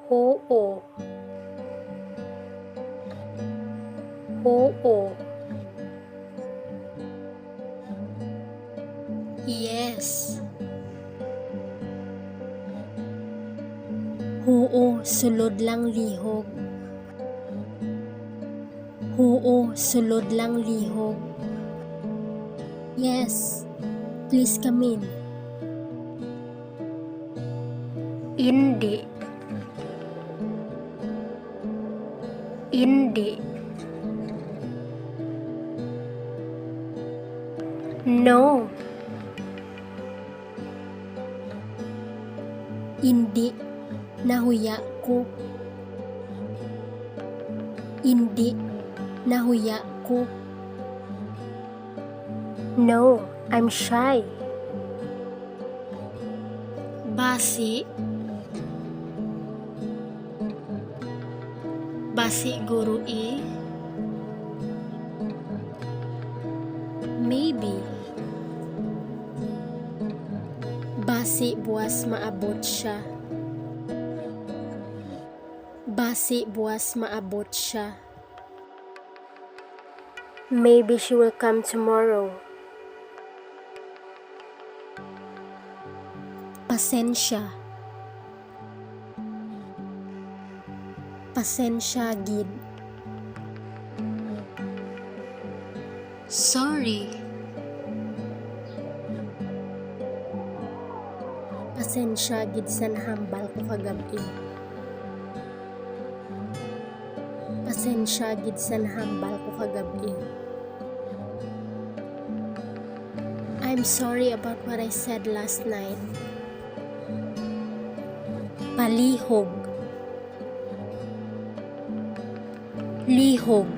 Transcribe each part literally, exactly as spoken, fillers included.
Huo. Huo. Yes. Huo, sulod lang lihog. Huo, sulod lang lihog. Yes. Please come in. Indi. Indi. No. Indi. Nahuya ko. Indi. Nahuya ko. No, I'm shy. Basi. Basi guro i. Maybe. Basi buwas maabot siya. Basi buwas maabot siya. Maybe she will come tomorrow. Pasensya. Pasensya gid. Sorry. Pasensya gid sa nahambal ko kagab-i. Pasensya gid sa nahambal ko kagab-i. I'm sorry about what I said last night. Palihog. Lihog.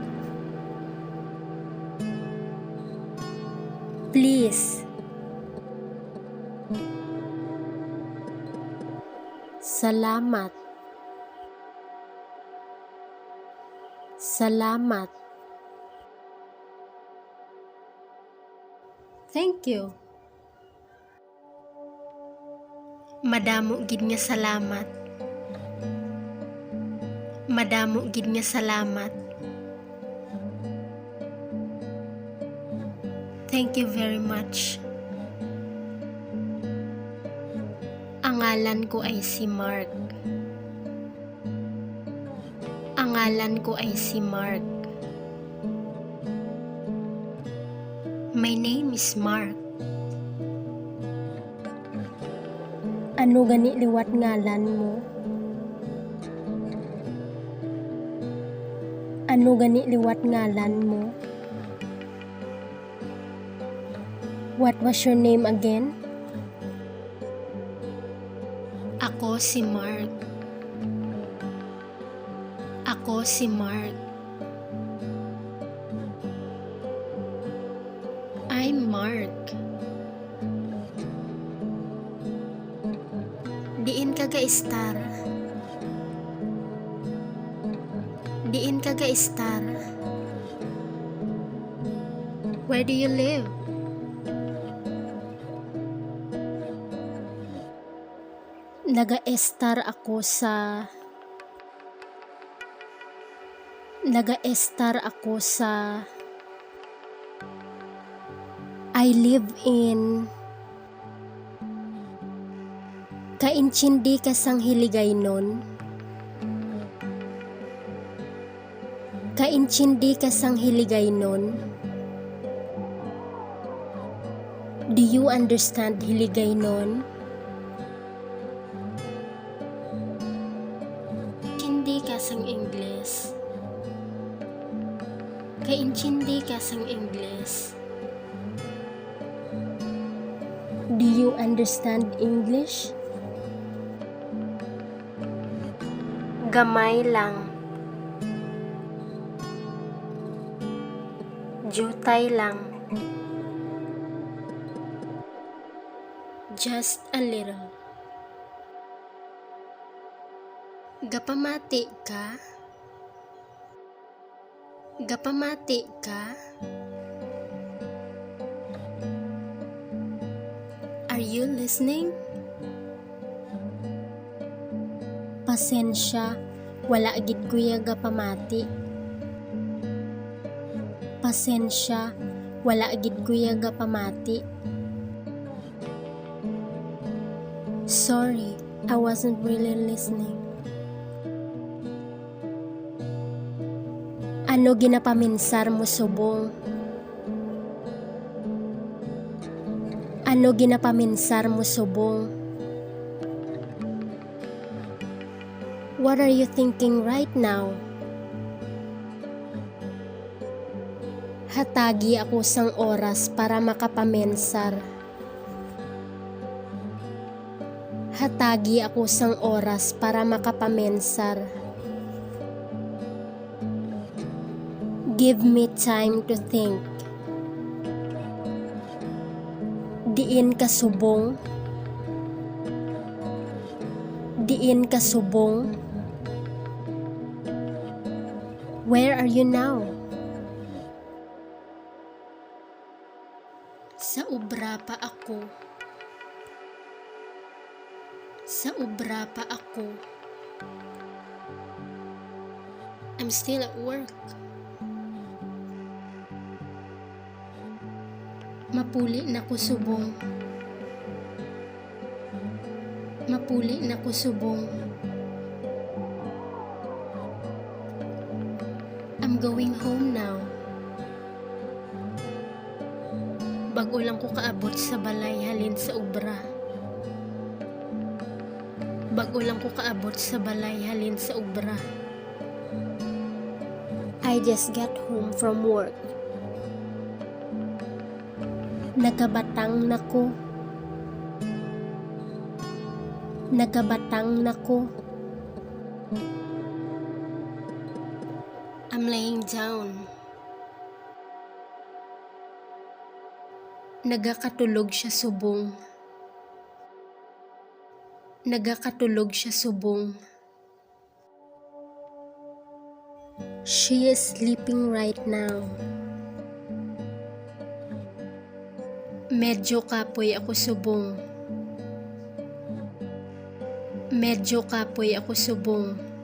Please. Salamat. Salamat. Thank you. Madamo gid nga salamat. Madamo gid nga salamat. Thank you very much. Ang ngalan ko ay si Mark. Ang ngalan ko ay si Mark. My name is Mark. Ano gani liwat ngalan mo? Ano gani liwat ngalan mo? What was your name again? Ako si Mark. Ako si Mark. I'm Mark. Diin ka ga-estar? Diin ka ga-estar? Where do you live? Nagaestar ako sa, nagaestar ako sa, I live in. Kaintindi ka sang Hiligaynon? Kaintindi ka sang Hiligaynon? Do you understand Hiligaynon? Kaintindi ka sang Ingles? Kaintindi ka sang Ingles? Do you understand English? Gamay lang. Diutay lang. Just a little. Gapamati ka? Gapamati ka? Are you listening? Pasensya, wala gid ko ya gapamati. Pasensya, wala gid ko ya gapamati. Sorry, I wasn't really listening. Ano ginapaminsar mo subong? Ano ginapaminsar mo subong? What are you thinking right now? Hatagi ako sang oras para makapaminsar. Hatagi ako sang oras para makapaminsar. Give me time to think. Diin ka subong? Diin ka subong? Where are you now? Sa obra pa ako. Sa obra pa ako. I'm still at work. Mapuli na ko subong. Mapuli na ko subong. I'm going home now. Bag-o lang ko kaabot sa balay halin sa obra. Bag-o lang ko kaabot sa balay halin sa obra. I just got home from work. Nagabatang na ko. Nagabatang na ko. I'm laying down. Nagakatulog siya subong. Nagakatulog siya subong. She is sleeping right now. Medyo kapoy ako subong. Medyo kapoy ako subong.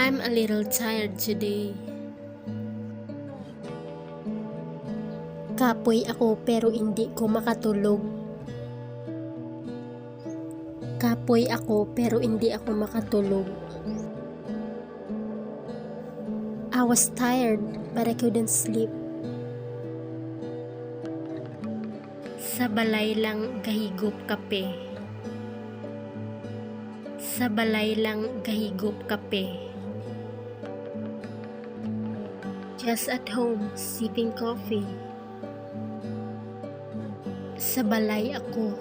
I'm a little tired today. Kapoy ako pero indi ko makatulog. Kapoy ako pero indi ako makatulog. I was tired but I couldn't sleep. Sa balay lang gahigop kape. Sa balay lang gahigop kape. Just at home, sipping coffee. Sa balay ako.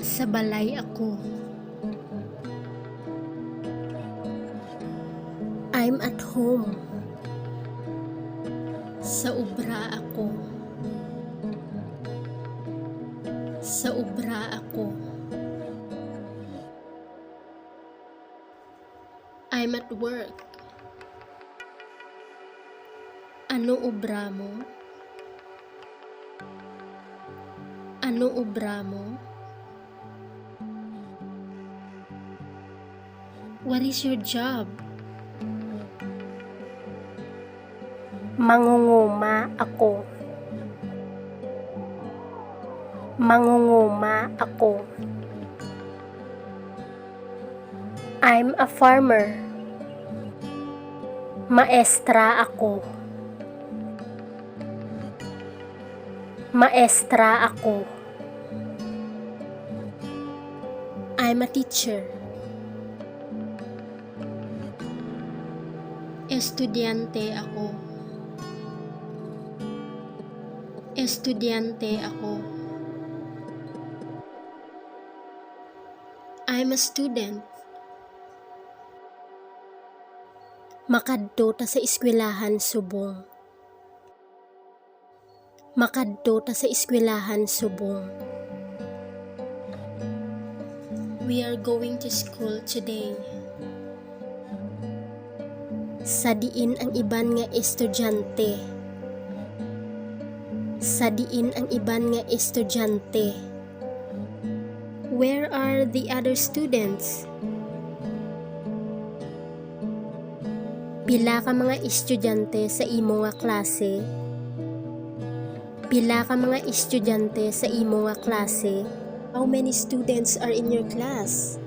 Sa balay ako. I'm at home. Sa obra ako. Sa obra ako. I'm at work. Ano obra mo? Ano obra mo? What is your job? Mangunguma ako. Mangunguma ako. I'm a farmer. Maestra ako. Maestra ako. I'm a teacher. Estudyante ako. Estudyante ako. I'm a student. Makadto ta sa eskwelahan subong. Makadto ta sa eskwelahan subong. We are going to school today. Sa diin ang iban nga estudyante? Sa diin ang iban nga estudyante? Where are the other students? Pila ka mga estudyante sa imo nga klase? Pila ka mga estudyante sa imo nga klase? How many students are in your class?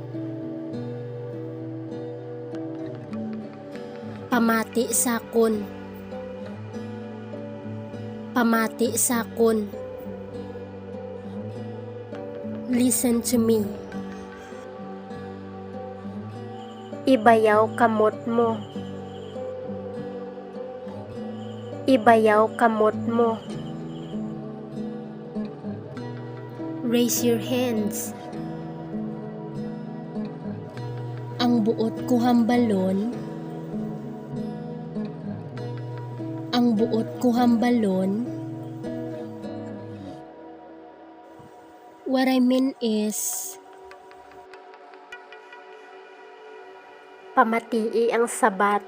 Pamati sa akon. Pamati sa akon. Listen to me. Ibayaw kamot mo. Ibayaw kamot mo. Raise your hands. Ang buot ko hambalon. Ang buot ko hambalon. What I mean is, pamatii ang sabat.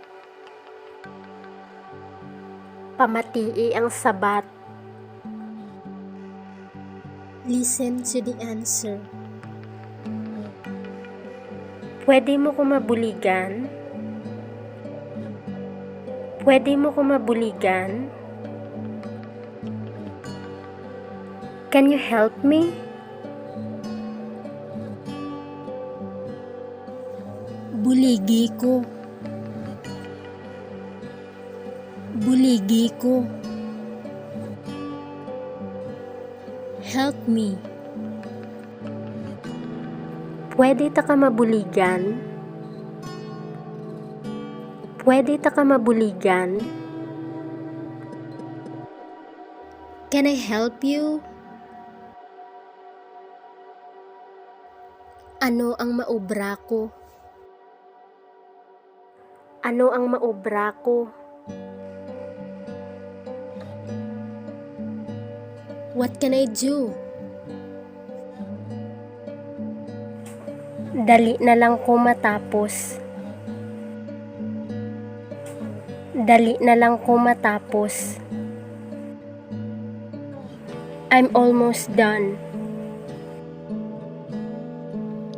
Pamatii ang sabat. Listen to the answer. Pwede mo ko mabuligan? Pwede mo ko mabuligan? Can you help me? Buligi ko. Buligi ko. Help me. Pwede ta ka mabuligan? Pwede ta ka mabuligan? Can I help you? Ano ang maobra ko? Ano ang maobra ko? What can I do? Dali na lang ko matapos. Dali na lang ko matapos. I'm almost done.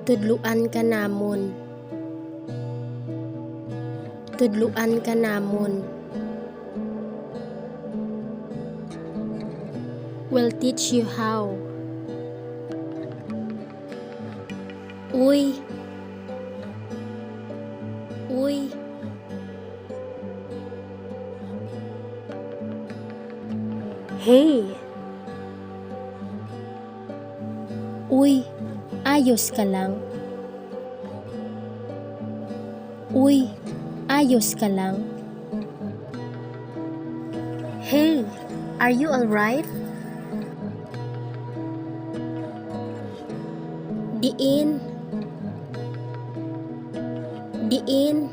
Tudluan ka namon. Tudluan ka namon. We'll teach you how. Uy. Uy. Hey. Uy, ayos ka lang? Uy, ayos ka lang? Hey, are you alright? Diin? Diin?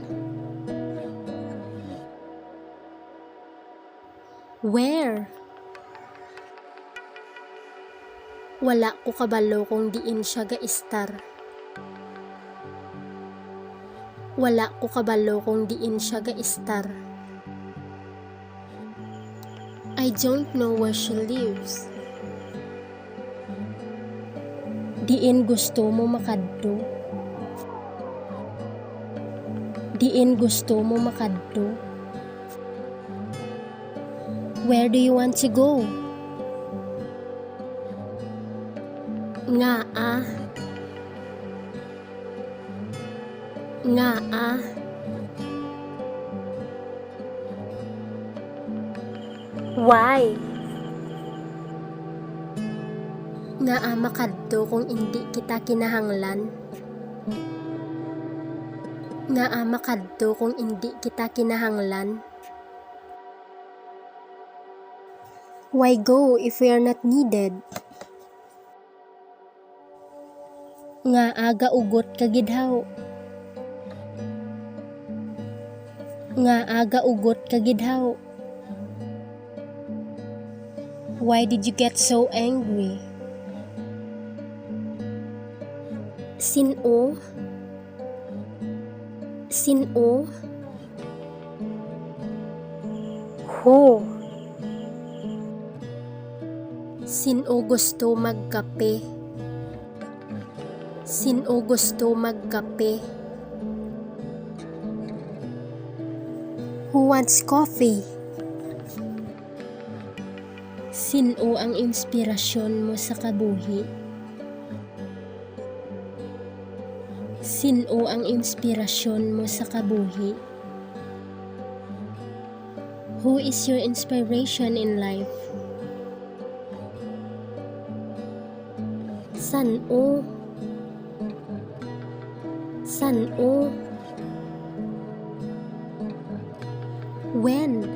Where? Wala ko kabalo kung diin siya gaistar. Wala ko kabalo kung diin siya gaistar. I don't know where she lives. Diin gusto mo makadto? Diin gusto mo makadto? Where do you want to go? Ngaa? Ngaa? Why? Ngaa makadto kung indi kita kinahanglan? Ngaa makadto kung indi kita kinahanglan? Why go if we are not needed? Ngaa gaugot ka gid, haw? Ngaa gaugot ka gid, haw? Why did you get so angry? Sin-o? Sin-o? Who? Sin-o gusto magkape? Sin-o gusto magkape? Who wants coffee? Sin-o ang inspirasyon mo sa kabuhi? Sin-o ang inspirasyon mo sa kabuhi? Who is your inspiration in life? San-o? San-o? When?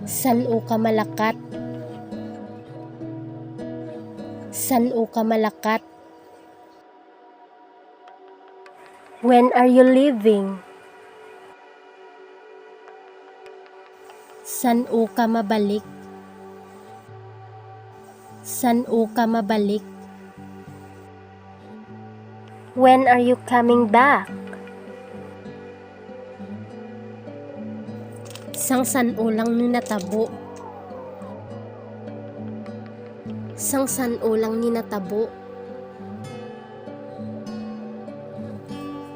San-o ka malakat? San-o ka malakat? When are you leaving? San-o ka mabalik? San-o ka mabalik? When are you coming back? Sang san-o lang ni natabo? Sang san-o lang ni natabo?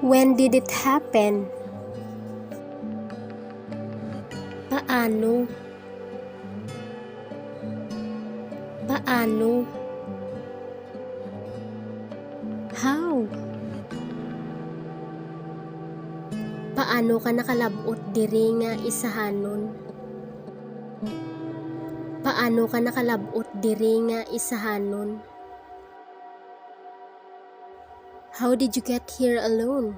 When did it happen? Paano? Paano? How? Paano ka nakalab-ot diri nga isahanon? Paano ka nakalab-ot diri nga isahanon? How did you get here alone?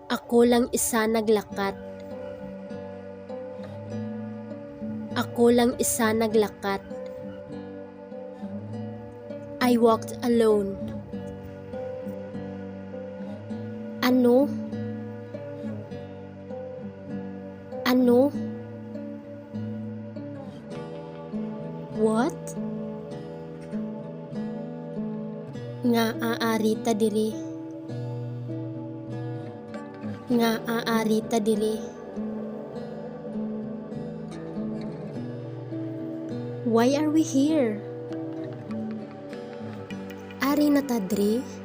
Ako lang isa naglakat. Ako lang isa naglakat. I walked alone. Ano? Ano? What? Ngaa ari ta diri? Ngaa ari ta diri? Why are we here? Ari na ta diri?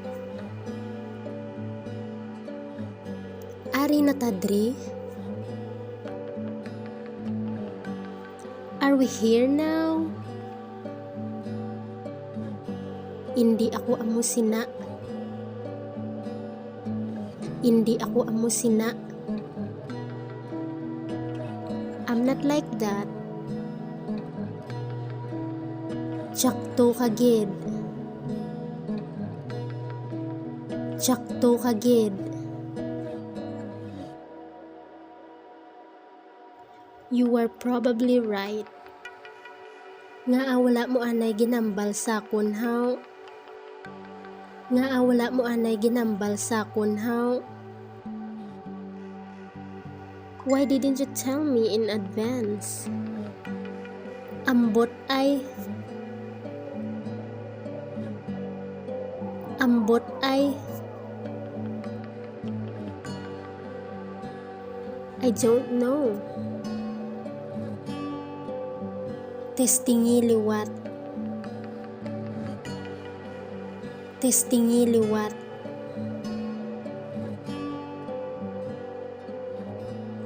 Ari na ta diri? Are we here now? Indi ako amo sina. Indi ako amo sina. I'm not like that. Tsakto ka gid. Tsakto ka gid. You are probably right. Ngaa wala mo anay ginambal sa akon, haw? Ngaa wala mo anay ginambal sa akon, haw? Why didn't you tell me in advance? Ambot ay. Ambot ay. I don't know. Testingi liwat. Testingi liwat.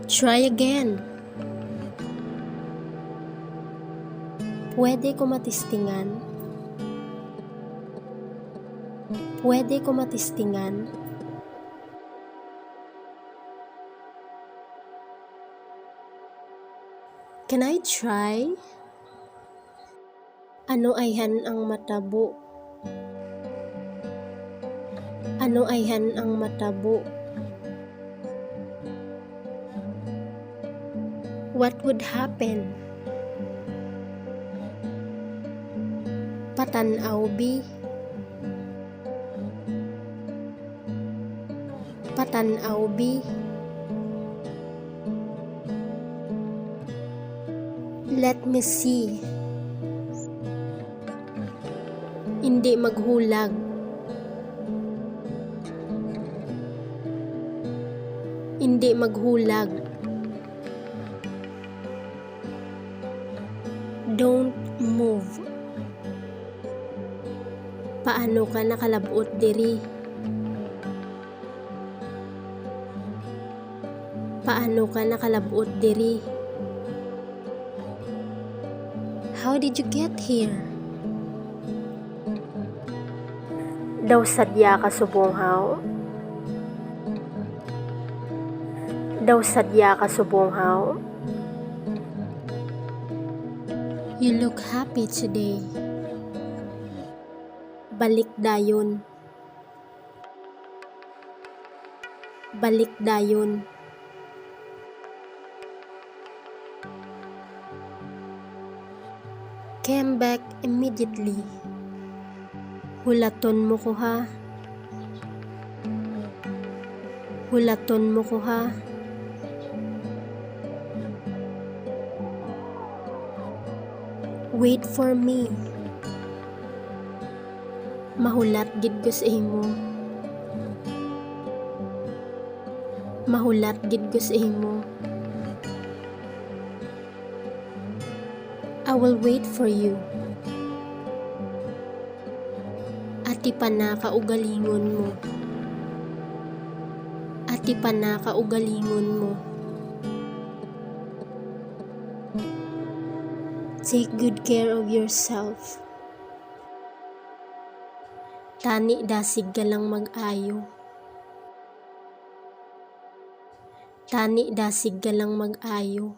Try again. Pwede ko matistingan? Pwede ko matistingan? Can I try? Ano ayhan ang matabo? Ano ayhan ang matabo? What would happen? Patan-aw, bi. Patan-aw, bi. Let me see. Indi maghulag. Indi maghulag. Don't move. Paano ka nakalab-ot diri? Paano ka nakalab-ot diri? How did you get here? Daw sadya ka subong, haw? Daw sadya ka subong, haw? You look happy today. Balik dayon. Balik dayon. Came back immediately. Hulaton mo ko, ha? Hulaton mo ko, ha? Wait for me. Mahulat gid ko sa imo. Mahulat gid ko sa imo. I will wait for you. Atipana kaugalingon mo. Atipana kaugalingon mo. Take good care of yourself. Tani dasig ka lang mag-ayo. Tani dasig ka lang mag-ayo.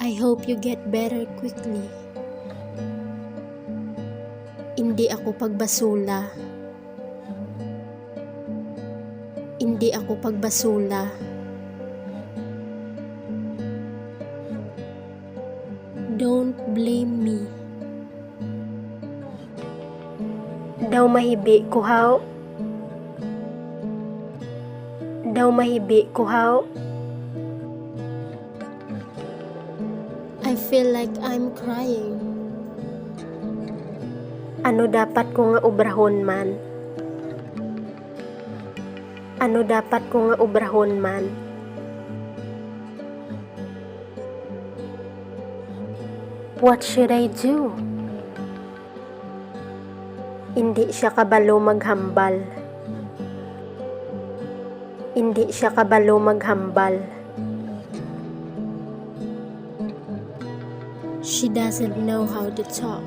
I hope you get better quickly. Indi ako pagbasula. Indi ako pagbasula. Don't blame me. Daw mahibi ko, haw? Daw mahibi ko, haw? I feel like I'm crying. Ano dapat ko nga obrahon man? Ano dapat ko nga obrahon man? What should I do? Indi siya kabalo maghambal. Indi siya kabalo maghambal. She doesn't know how to talk.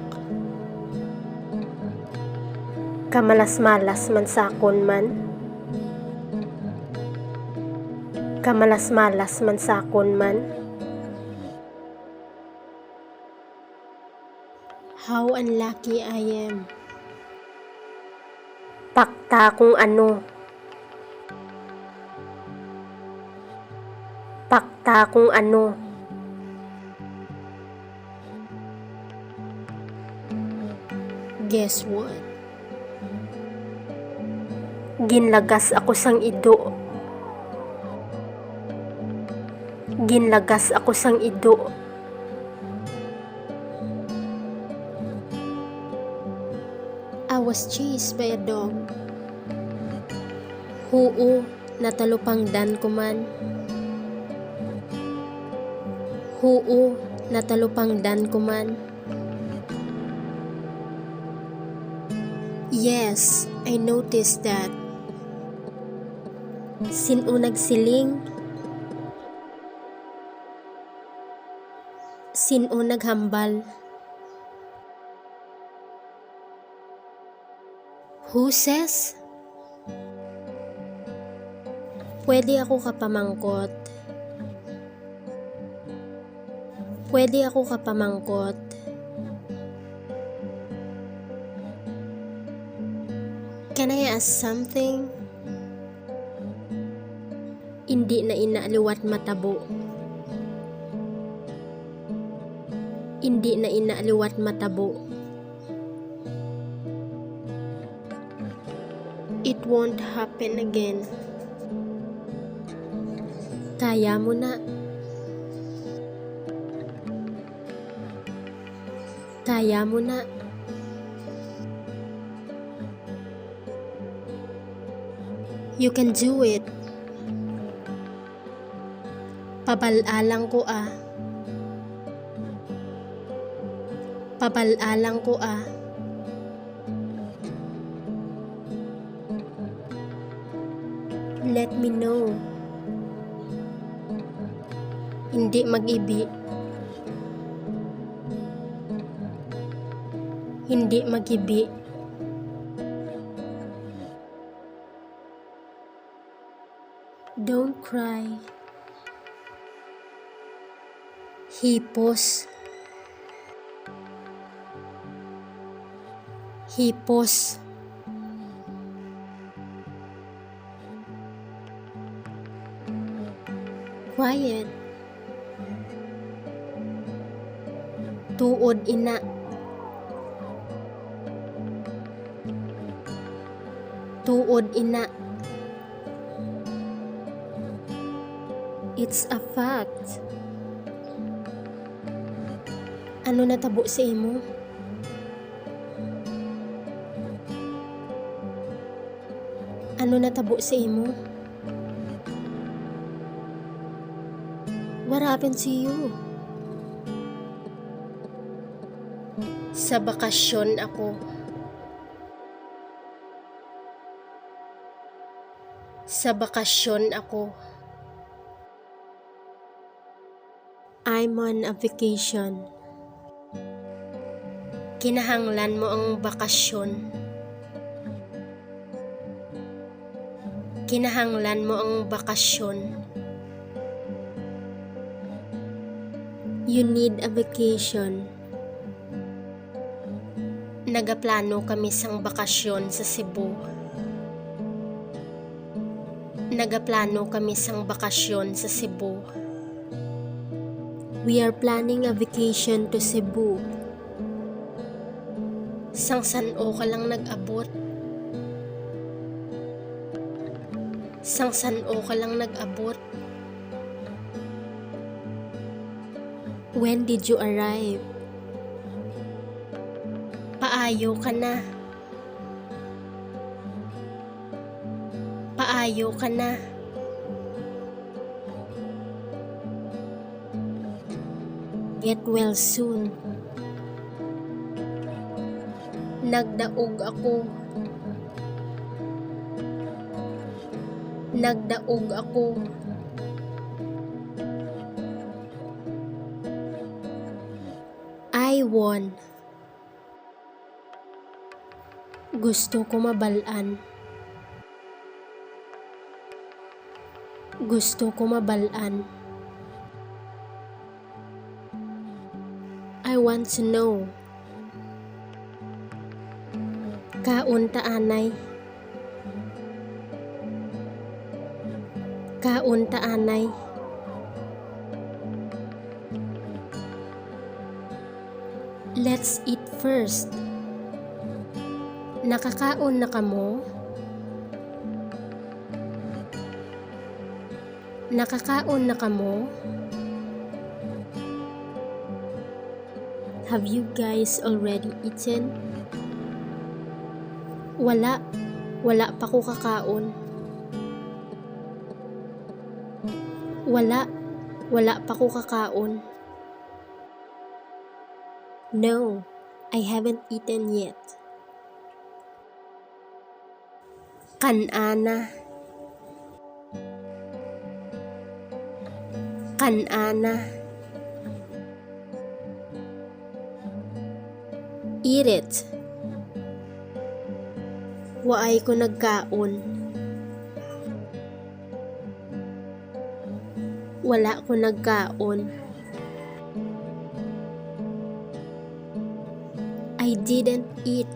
Kamalas-malas man sakon man. Kamalas-malas man sakon man. How unlucky I am. Pakta kung ano. Pakta kung ano. Guess what? Ginlagas ako sang ido. Ginlagas ako sang ido. I was chased by a dog. Huo, natalupangdan ko man. Huo, natalupangdan ko man. Yes, I noticed that. Sin-o nagsiling? Sin-o naghambal? Who says? Pwede ako kapamangkot? Pwede ako kapamangkot? Can I ask something? Indi na ina liwat matabo. Indi na ina liwat matabo. It won't happen again. Kaya mo na. Kaya mo na. You can do it. Pabal-a lang ko, ah. Pabal-a lang ko, ah. Let me know. Hindi mag-ibi. Hindi mag-ibi. Don't cry. Hipos. Hipos. Quiet. Tuod ina. Tuod ina. It's a fact. Ano natabo sa imo? Ano natabo sa imo? What happened to you? Sa bakasyon ako. Sa bakasyon ako. I'm on a vacation. Kinahanglan mo ang bakasyon. Kinahanglan mo ang bakasyon. You need a vacation. Nagaplano kami sang bakasyon sa Cebu. Nagaplano kami sang bakasyon sa Cebu. We are planning a vacation to Cebu. Sang san-o ka lang nag-abot? Sang san-o ka lang nag-abot? When did you arrive? Paayo ka na. Paayo ka na. Get well soon. Nagdaog ako. Nagdaog ako. I won. Gusto ko mabal-an. Gusto ko mabal-an. I want to know. Kaon ta anay. Kaon ta anay. Let's eat first. Nakakaon na kamo? Nakakaon na kamo? Have you guys already eaten? Wala. Wala pa ko kakaon. Wala. Wala pa ko kakaon. No, I haven't eaten yet. Kan-ana. Kan-ana. Eat it. Waay ko nagkaon. Wala ko nagkaon. I didn't eat.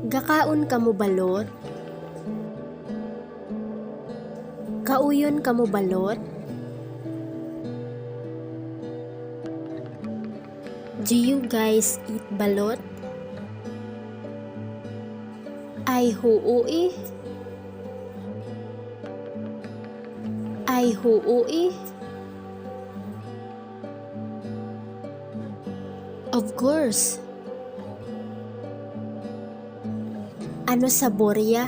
Gakaon kamo balot? Kauyon kamo balot? Do you guys eat balot? Ay, huo eh. Ay, huo eh. Of course. Ano sabor ya?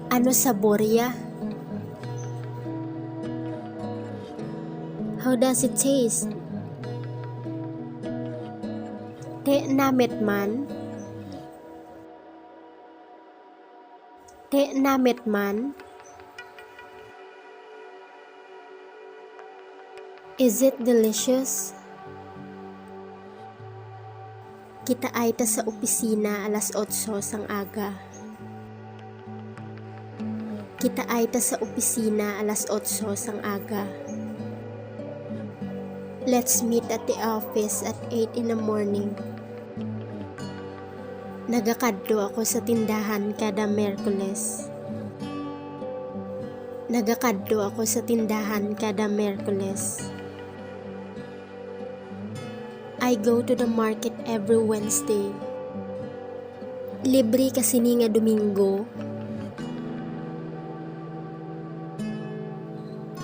Ano sabor ya? How does it taste? Ti namit man? Ti namit man? Is it delicious? Kitaay ta sa opisina alas otso sang aga. Kitaay ta sa opisina alas otso sang aga. Let's meet at the office at eight in the morning. Nagakadto ako sa tindahan kada Miyerkules. Nagakadto ako sa tindahan kada Miyerkules. I go to the market every Wednesday. Libre ka sini nga Domingo.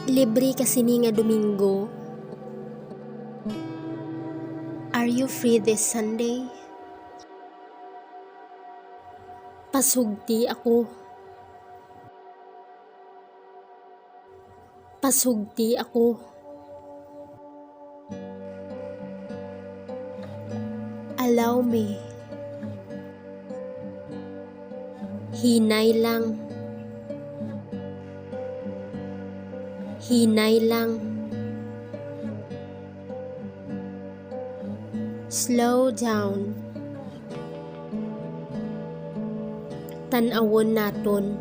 Libre ka sini nga Domingo. Are you free this Sunday? Pasugti ako. Pasugti ako. Allow me. Hinay lang. Hinay lang. Slow down. Tan-awon naton.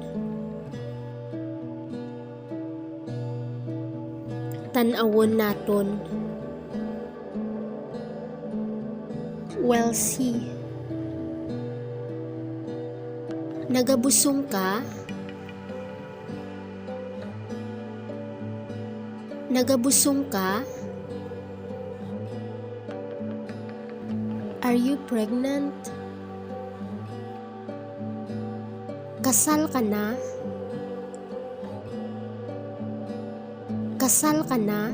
Tan-awon naton. We'll see. Nagabusong ka? Nagabusong ka? Are you pregnant? Kasal ka na? Kasal ka na?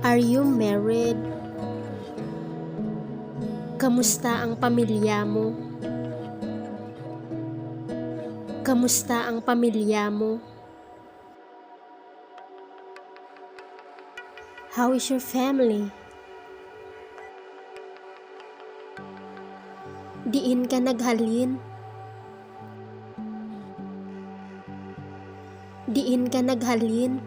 Are you married? Kamusta ang pamilya mo? Kamusta ang pamilya mo? How is your family? Diin ka naghalin? Diin ka naghalin?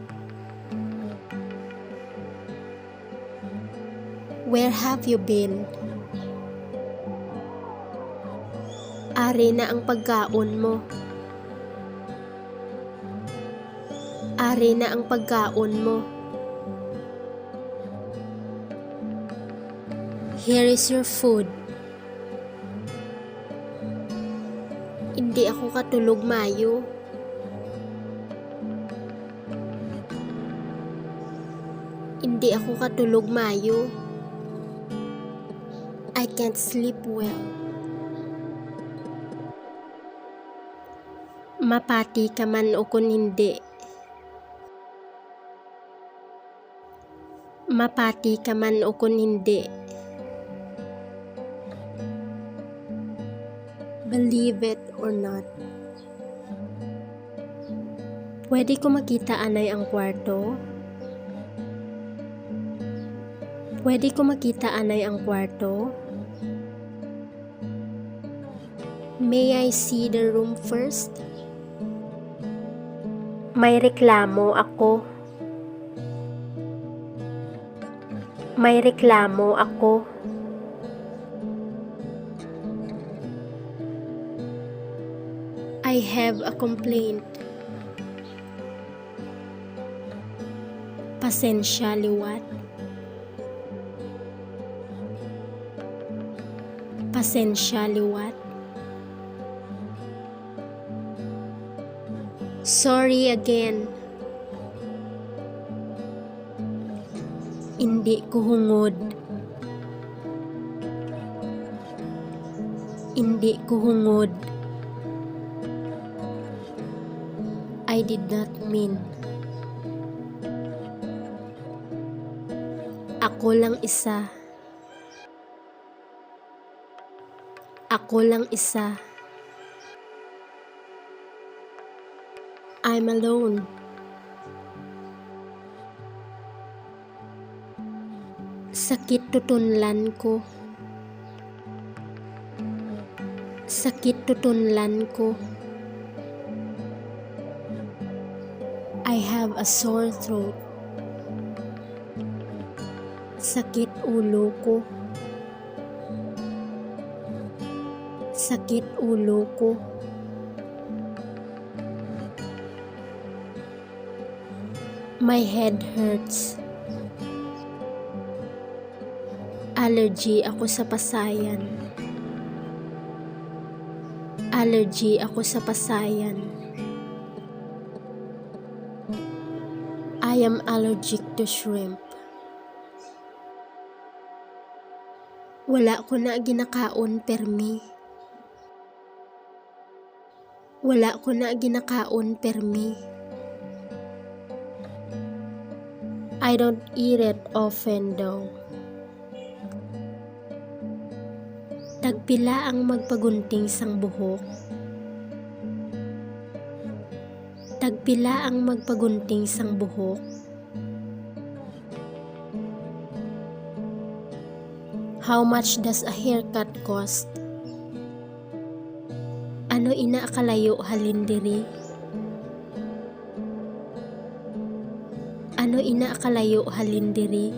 Where have you been? Ari na ang pagkaon mo. Ari na ang pagkaon mo. Here is your food. Indi ako katulog maayo. Indi ako katulog maayo. I can't sleep well. Mapati ka man ukon hindi. Mapati ka man ukon hindi. Believe it or not. Pwede ko makita anay ang kwarto? Pwede ko makita anay ang kwarto? May I see the room first? May reklamo ako. May reklamo ako. I have a complaint. Pasensya liwat. Pasensya liwat. Sorry again. Indi ko hungod. Indi ko hungod. I did not mean. Ako lang isa. Ako lang isa. I'm alone. Sakit tutunlan ko. Sakit tutunlan ko. I have a sore throat. Sakit ulo ko. Sakit ulo ko. My head hurts. Allergy ako sa pasayan. Allergy ako sa pasayan. I am allergic to shrimp. Wala ko na ginakaon permi. Wala ko na ginakaon permi. I don't eat it often though. Tagpila ang magpagunting sang buhok? Tagpila ang magpagunting sang buhok? How much does a haircut cost? Ano ina kalayo halin diri? Ano ina kalayo halin diri?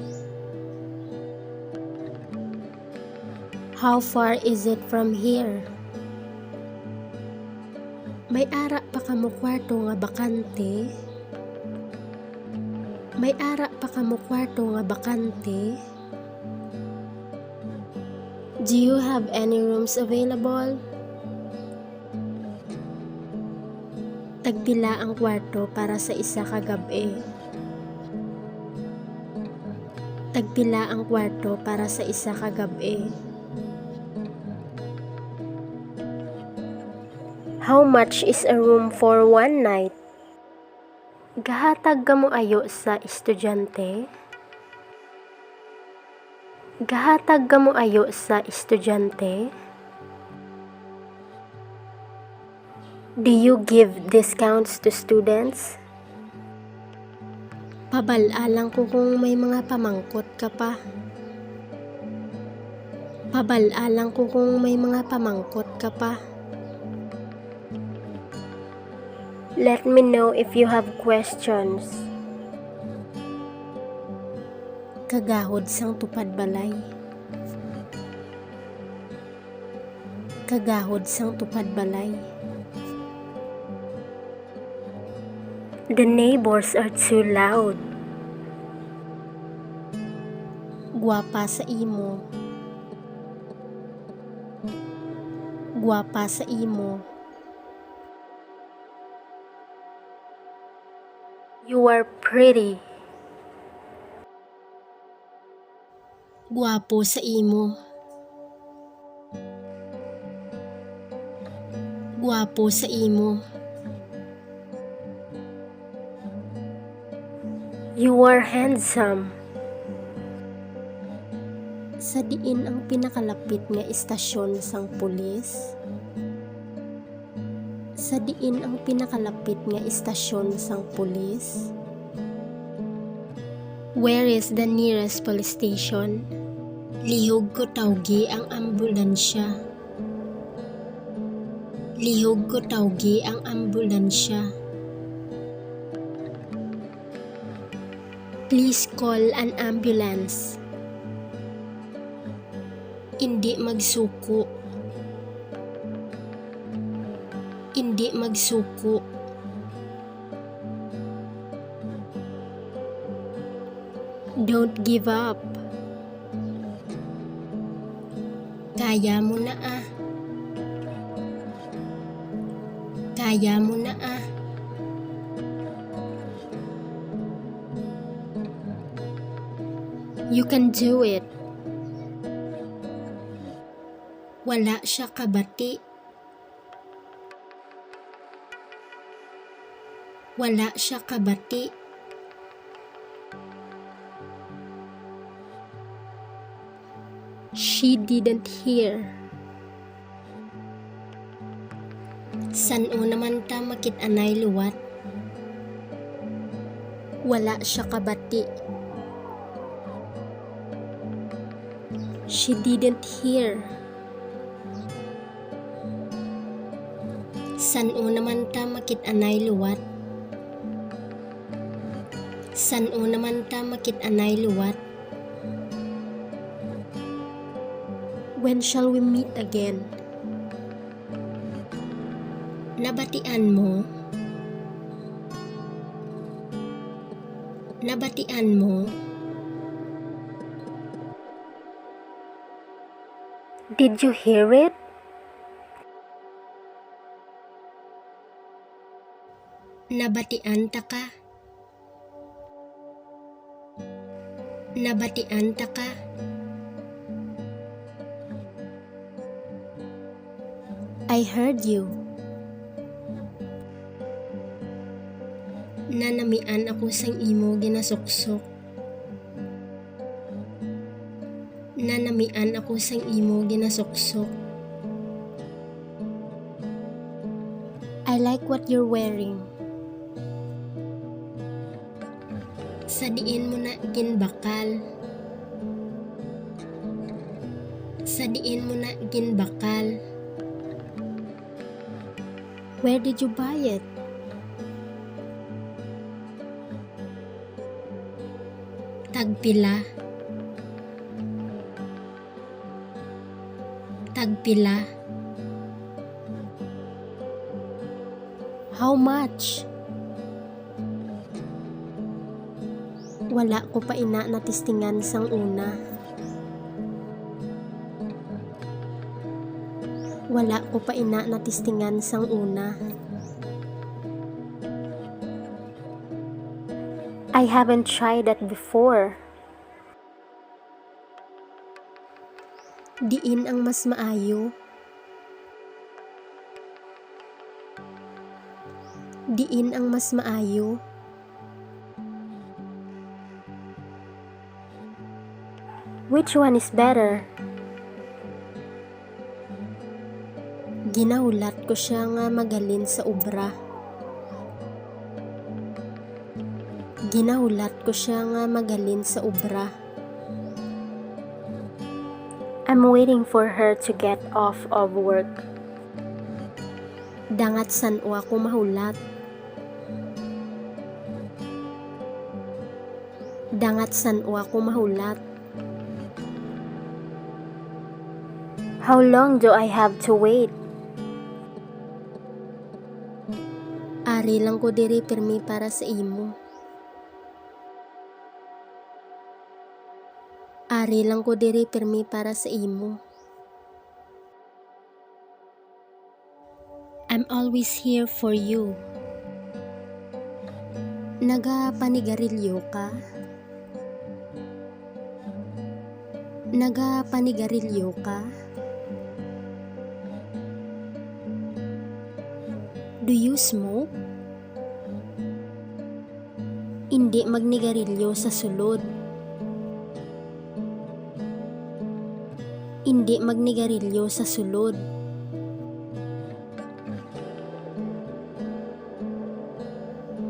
How far is it from here? May ara pa kamo kwarto nga bakante? May ara pa kamo kwarto nga bakante? Do you have any rooms available? Tagpila ang kwarto para sa isa ka gab-i? Tagpila ang kwarto para sa isa ka gab-i? How much is a room for one night? Gahatag kamo ayo sa estudyante? Gahatag kamo ayo sa estudyante? Do you give discounts to students? Pabal-a lang ko kung may mga pamangkot ka pa. Pabal-a lang ko kung may mga pamangkot ka pa. Let me know if you have questions. Kagahod sang tupad balay. Kagahod sang tupad balay. The neighbors are too loud. Gwapa sa imo. Gwapa sa imo. You are pretty. Gwapo sa imo. Gwapo sa imo. You are handsome. Sa diin ang pinakalapit nga istasyon sang pulis? Sa diin ang pinakalapit nga istasyon sang pulis? Where is the nearest police station? Lihog ko tawgi ang ambulansya. Lihog ko tawgi ang ambulansya. Please call an ambulance. Indi magsuko. Indi magsuko. Don't give up. Kaya mo na, ah. Kaya mo na, ah. You can do it. Wala siya kabati. Wala siya kabati. She didn't hear. San-o naman ta makit-anay liwat? Wala siya kabati. She didn't hear. San-o naman ta makit-anay liwat? San-o naman ta makit-anay liwat? When shall we meet again? Nabatian mo? Nabatian mo? Did you hear it? Nabatian ta ka? Nabatian ta ka? I heard you. Nanamian ako sang imo ginasuksok. Nanamian ako sang imo ginasuksok. I like what you're wearing. Sa diin mo na ginbakal? Sa diin mo na ginbakal? Where did you buy it? Tagpila? Tagpila? How much? Wala ko pa ina natistingan sang una. Wala ko pa ina natistingan sang una. I haven't tried that before. Diin ang mas maayo? Diin ang mas maayo? Which one is better? Ginahulat ko sia nga maghalin sa obra. Ginahulat ko sia nga maghalin sa obra. I'm waiting for her to get off of work. Dangat san-o ako mahulat. Dangat san-o ako mahulat. How long do I have to wait? Ari lang ko diri pirmi para sa imo. Ari lang ko diri pirmi para sa imo. I'm always here for you. Nagapanigarilyo ka? Nagapanigarilyo ka? Do you smoke? Indi magnigarilyo sa sulod. Indi magnigarilyo sa sulod.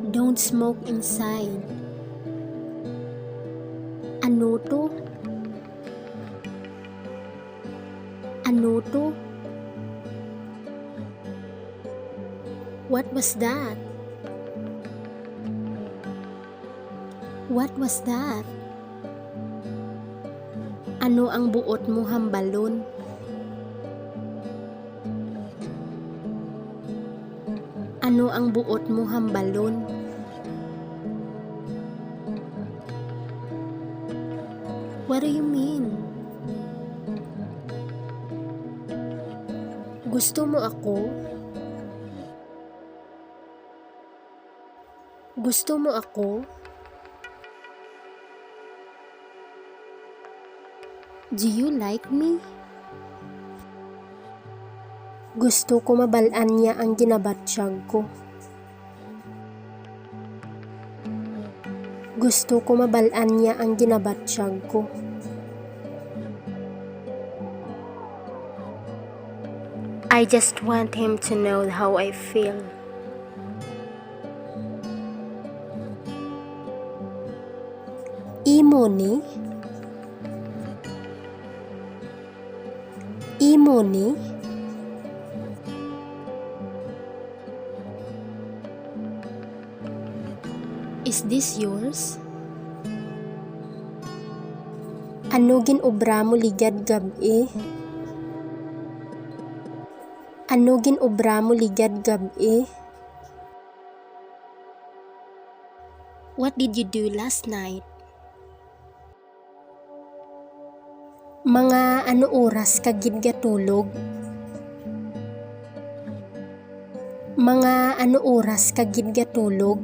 Don't smoke inside. Ano to? Ano to? What was that? What was that? Ano ang buot mo hambalon? Ano ang buot mo hambalon? What do you mean? Gusto mo ako? Gusto mo ako? Do you like me? Gusto ko mabal-an niya ang ginabatyag ko. Gusto ko mabal-an niya ang ginabatyag ko. I just want him to know how I feel. Imo ni? Imo ni? Is this yours? Ano gin-obra mo ligad gab-i? Ano gin-obra mo ligad gab-i? What did you do last night? Mga ano oras ka gid gatulog? Mga ano oras ka gid gatulog?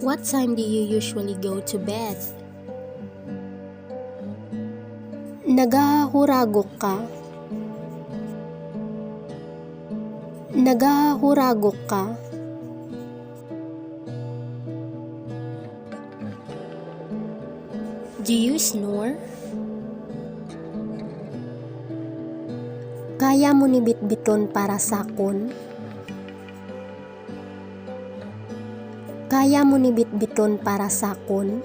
What time do you usually go to bed? Nagahuragok ka? Nagahuragok ka? Do you snore? Kaya mo ni bitbiton para sakon? Kaya mo ni bitbiton para sakon?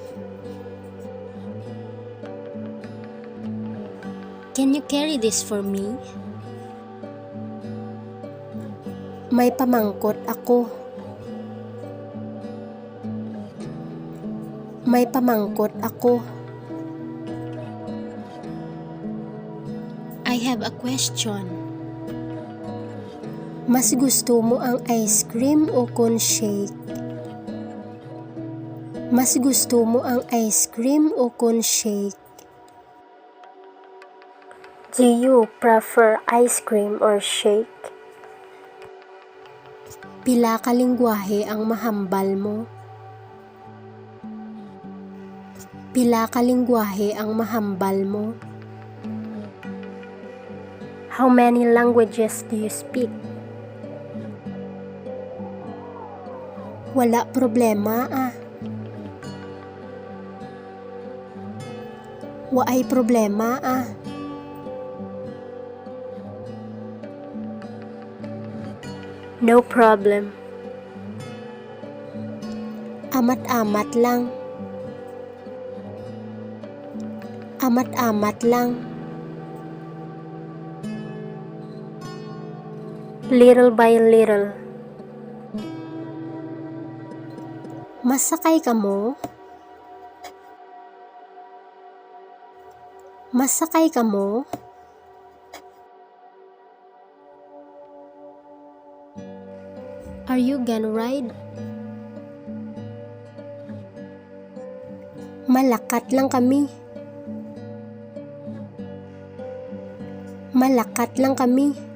Can you carry this for me? May pamangkot ako. May pamangkot ako. I have a question. Mas gusto mo ang ice cream o kon shake? Mas gusto mo ang ice cream o kon shake? Do you prefer ice cream or shake? Pila ka linggwahe ang mahambal mo? Pila ka linggwahe ang mahambal mo? How many languages do you speak? Wala problema, ah. Waay problema, ah. No problem. Amat-amat lang. Amat-amat lang. Little by little. Masakay kamo? Masakay kamo? Are you gonna ride? Malakat lang kami. Malakat lang kami.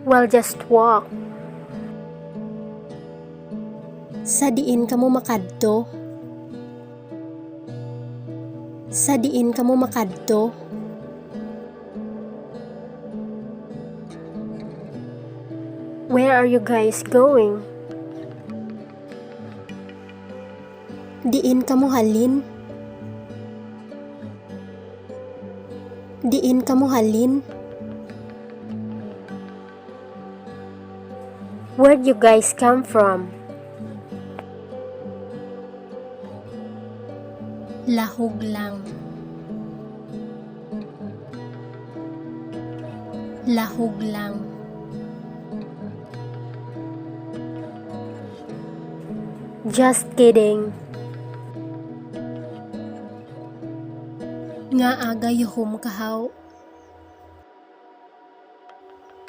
We'll just walk. Sa diin kamo makadto? Sa diin kamo makadto? Where are you guys going? Diin kamo halin? Diin kamo halin? Where'd you guys come from? Lahog lang. Lahog lang. Just kidding. Ngaa gayuhom kahaw?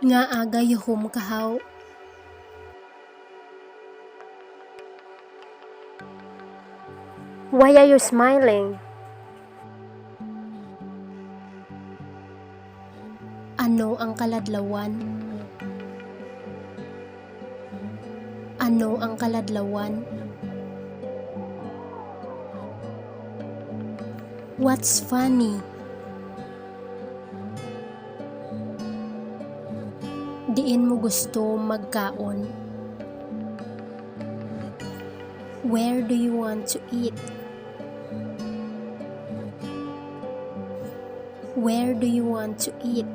Ngaa gayuhom kahaw? Why are you smiling? Ano ang kaladlawan? Ano ang kaladlawan? What's funny? Diin mo gusto magkaon? Where do you want to eat? Where do you want to eat?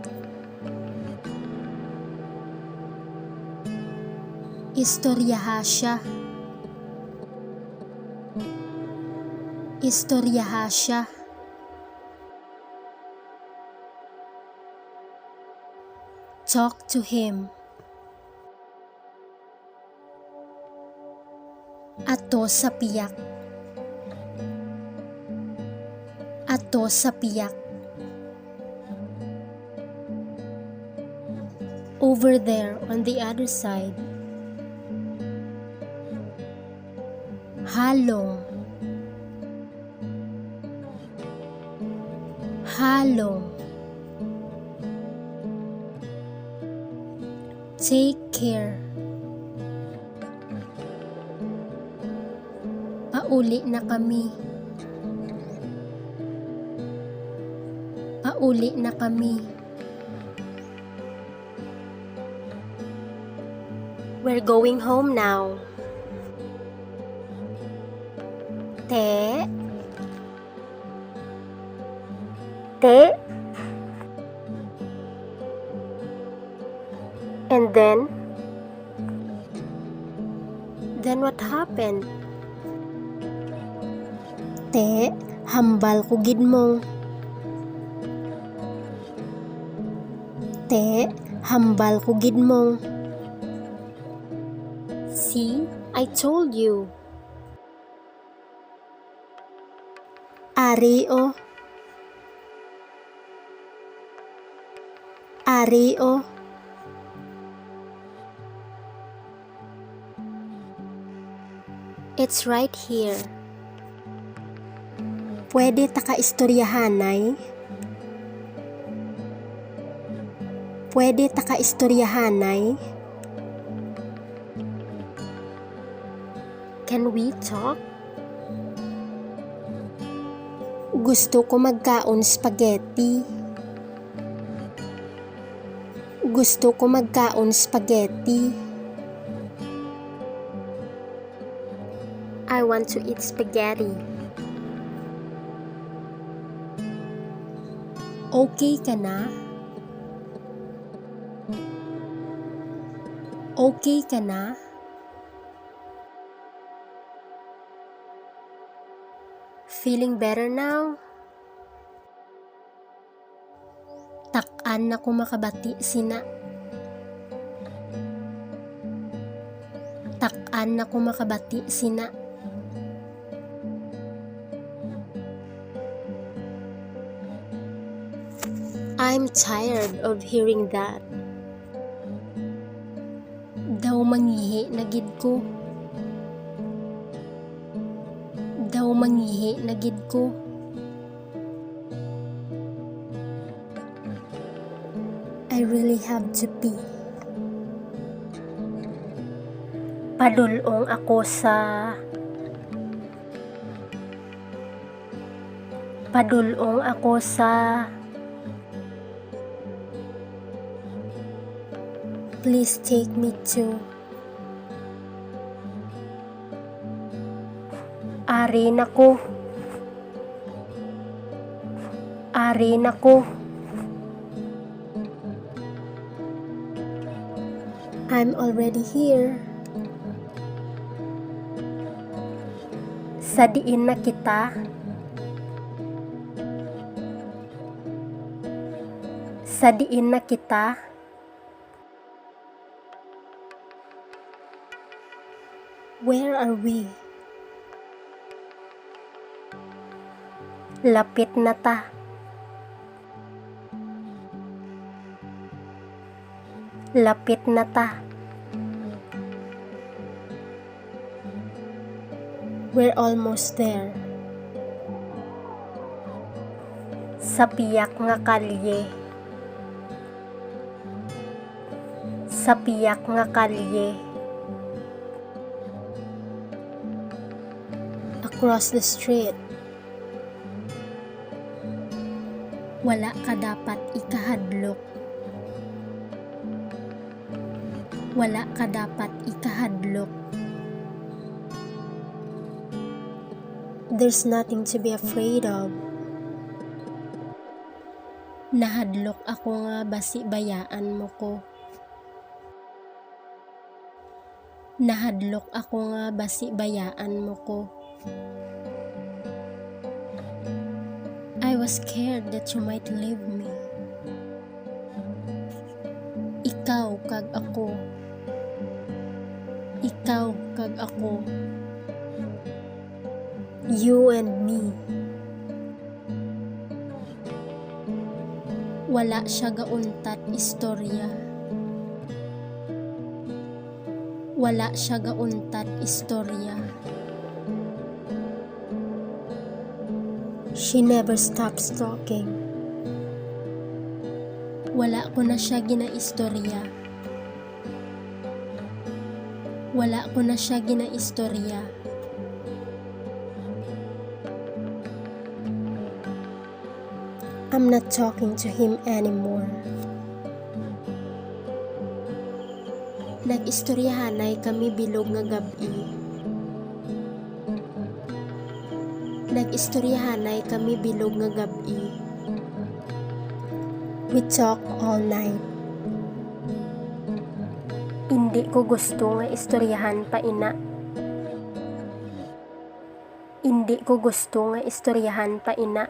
Istoryaha siya. Istoryaha siya. Talk to him. Ato sa piyak. Ato sa piyak. Over there on the other side. Halong. Halong. Take care. Pauli na kami. Pauli na kami. We're going home now. Te. Te. And then? Then what happened? Te, hambal ko gid mong. Te, hambal ko gid mong. See, I told you. Ari, o. Ari, o. It's right here. Pwede ta ka istoryahanay? Pwede ta ka istoryahanay? Can we talk? Gusto ko magkaon spaghetti. Gusto ko magkaon spaghetti. I want to eat spaghetti. Okay ka na? Okay ka na? Feeling better now? Tak-an na ko makabati sina. Tak-an na ko makabati sina. I'm tired of hearing that. Daw mangihi na gid ko. Daw mangihi na gid ko. I really have to pee. Padul-ong ako sa, padul-ong ako sa. Please take me to. Ari na ko. Ari na ko. I'm already here. Sa diin na kita? Sa diin na kita? Where are we? Lapit na ta. Lapit na ta. We're almost there. Sa piyak nga kalye. Sa piyak nga kalye. Across the street. Wala ka dapat ikahadlok. Wala ka dapat ikahadlok. There's nothing to be afraid of. Nahadlok ako nga basi bayaan mo ko. Nahadlok ako nga basi bayaan mo ko. I was scared that you might leave me. Ikaw kag ako. Ikaw kag ako. You and me. Wala siya gauntat istorya. Wala siya gauntat istorya. She never stops talking. Wala ko na siya ginaistorya. Wala ko na siya ginaistorya. I'm not talking to him anymore. Nag-istoryahanay kami bilog nga gab-i. Nag-istoryahanay kami bilog nga gab-i. We talk all night. Indi ko gusto nga istoryahan pa ina. Indi ko gusto nga istoryahan pa ina.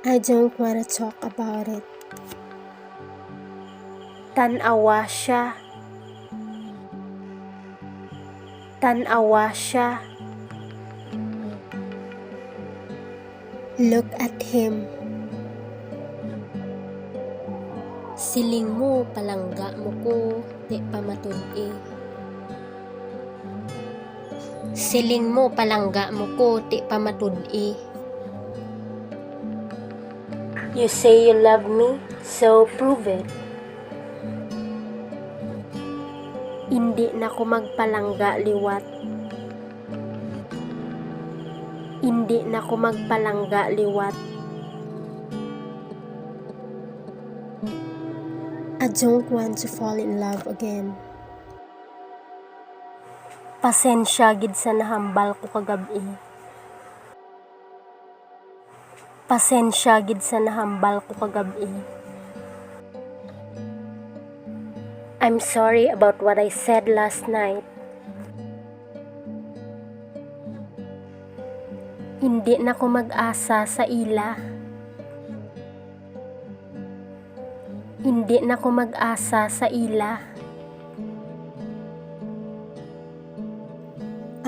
I don't wanna talk about it. Tan-awa siya. Tan-awa siya. Look at him. Siling mo, palangga mo ko, di pa matud-i. Siling mo, palangga mo ko, di pa matud-i. You say you love me, so prove it. Indi na ko magpalangga liwat. Indi na ko magpalangga liwat. I don't want to fall in love again. Pasensya gid sa nahambal ko kagab-i. Pasensya gid sa nahambal ko kagab-i. I'm sorry about what I said last night. Indi na ko mag-asa sa ila. Indi na ko mag-asa sa ila.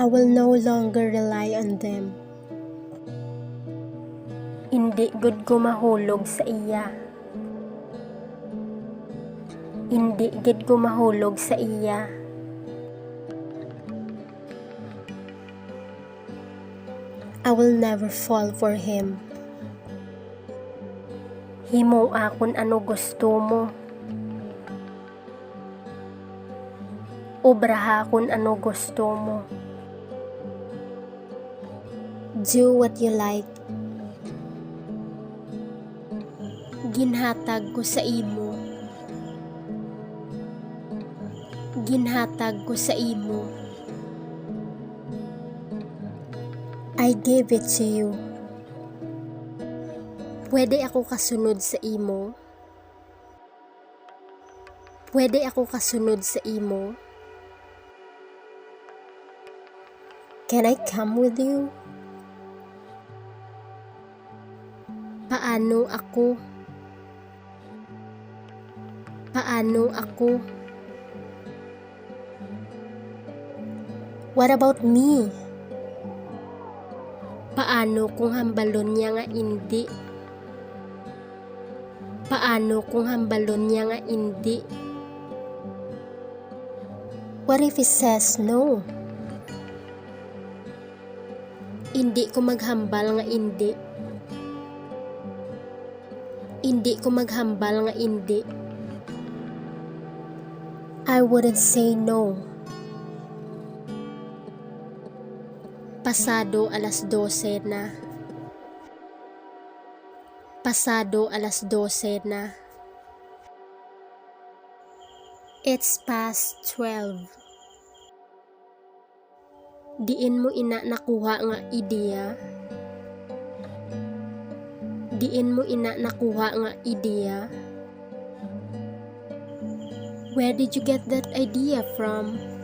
I will no longer rely on them. Indi gud ko mahulog sa iya. Indi gid ko mahulog sa iya. I will never fall for him. Himoa kun ano gusto mo. Obraha kun ano gusto mo. Do what you like. Ginhatag ko sa imo. Ginhatag ko sa imo. I gave it to you. Pwede ako kasunod sa imo? Pwede ako kasunod sa imo? Can I come with you? Paano ako? Paano ako? What about me? Paano kung hambalon niya nga indi? Paano kung hambalon niya nga indi? What if he says no? Indi ko maghambal nga indi. Indi ko maghambal nga indi. I wouldn't say no. Pasado alas dose na. Pasado alas dose na. It's past twelve. Diin mo ina nakuha nga ideya? Diin mo ina nakuha nga ideya? Where did you get that idea from?